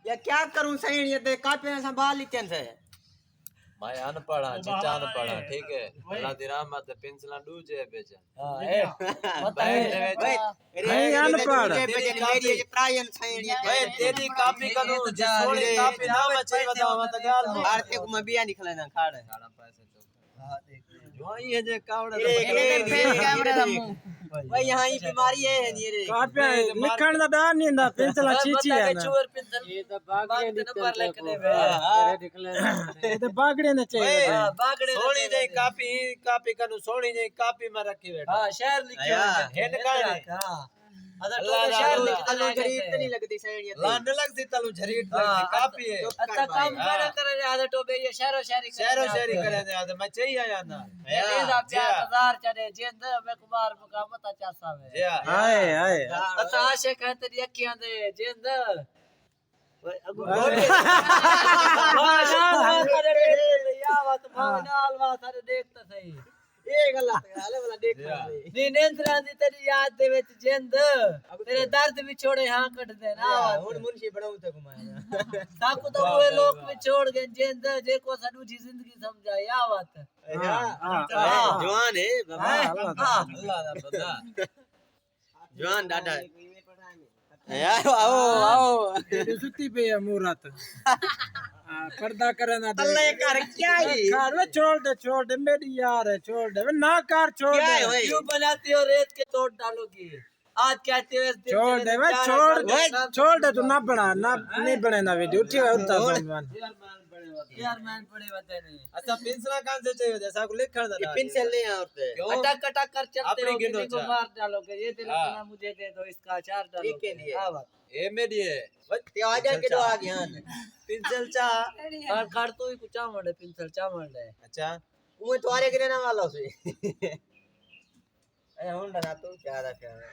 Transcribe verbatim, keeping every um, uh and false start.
تے کیا کروں سئیں، اے تے کاپیاں سنبھال لیتیاں سے۔ میں ان پڑھ ہاں، چچا ان پڑھ ہاں، ٹھیک ہے۔ اللہ دی رحمت تے پنسلاں ݙو جیب وچ۔ ہاں، اے۔ بیگ دے وچ۔ اوئے، نہیں، ان پڑھ۔ جیب وچ میری اچ ترائے ہن سئیں، اے تے۔ اوئے، تیݙی کاپی کنوں، جے سوہݨی کاپی نہ میں چاہی ودا ہاں، تے ڳالھ مُک۔ آڑ تے کوں میں ٻیا نکلے نہ کھاڑ۔ جوائیں ہے جے کاوڑا اے، دا اے، اے، اے، کیمرے دا منہ۔ بھائی، یہاں یہ بیماری ہے، ہے نہیں رے۔ کاپیاں لکھݨ دا ݙر نہیں ہوندا، پنسل اچھی اچھی ہے نا۔ اے تے باگڑے نمبر لکھݨے وے۔ اے تے باگڑے نے چاہیے۔ ہاں، باگڑے نے سوہݨی جئی کاپی، کاپی کنوں سوہݨی جئی کاپی میں رکھی بیٹھا۔ ہاں، شعر لکھے ہوئے ہیں۔ ہن کائے۔ ہاں۔ ادا اللہ ٹوبے دا شعر نور۔ لکھ تلو جھریٹ تے نہیں لگدی سئیں، اے تے۔ لا نہ لگدی تلو جھریٹ لگدی، ہاں، کاپی ہے۔ اتا کام ہاں۔ کرا کرا، ادا ٹوبے یہ شعر و شاعری شعر و شاعری کرے دے، ادا میں چاہی آیا نا۔ اے دا پیار ہزار چڑھے جند، میں کمار مقامت چاسا وے۔ جی ہاں۔ ہائے، ہائے۔ اتا عاشق ہیں تیری اکھیاں دے جند۔ اوئے، اڳوں ہائے۔ بھاوے نال وا سارے ݙیکھ، یا وت، بھاوے نال وا سارے ݙیکھ تاں صحیح۔ اے ڳالھ تے ڳالھ ہے، بھلا ݙیکھݨ دی۔ نہیں، نیندراں دی تیݙی یاد دے وچ جند، تیݙے درد وچھوڑے ہاں کڈھدے نا۔ ہݨ منشی بݨاؤں تے گھمایا۔ ساکوں تاں اوہے لوک وچھوڑ ڳئے جند، جیکوں اساں ݙوجھی زندگی سمجھا، یا وت۔ ہاں، ہاں، ہاں۔ جوان ہے بابا۔ ہاں۔ اللہ دا بندہ۔ جوان ݙاڈھا ہے۔ آؤ، آؤ، آؤ۔ اے ستی پئی ہے مورت۔ ہاں، پردہ کرے نہ دے۔ اللہ کر کیا ہے؟ کر وے، چھوڑ دے، چھوڑ دے، میری یار ہے، چھوڑ دے وے، نہ کر، چھوڑ دے۔ کیوں بناتی ہو ریت کے توڑ ڈالو گی؟ آج کہتے ہو اس دل چھوڑ دے وے، چھوڑ دے، چھوڑ دے، تو نہ بنا، نہ، نہیں بنے نہ ویڈیو، اٹھی ہوئے، اٹھتا سوموان۔ چیئرمین بڑے ودے نے۔ اچھا، پنسلاں کہاں سے چاہیے؟ جیسا کو لکھن دا نام پنسل نہیں ہے اور تے۔ کیوں؟ اٹک اٹک کر چلتے ہو، کسی کو مار ڈالو گے، یہ دل اپنا مجھے دے دو، اس کا اچار ڈالو گے۔ ٹھیک ہے۔ ہاں، بس۔ اے میری ہے۔ تے آ جا کے تو آ گیا۔ پنسل چا۔ کھڑ کھڑ تو ہی کچھ آوݨ ݙے، پنسل چاوݨ ݙے۔ اچھا۔ اوہ توارے گرے نہ والا سی۔ اے ہن ڈرا تو کیا رکھا ہے؟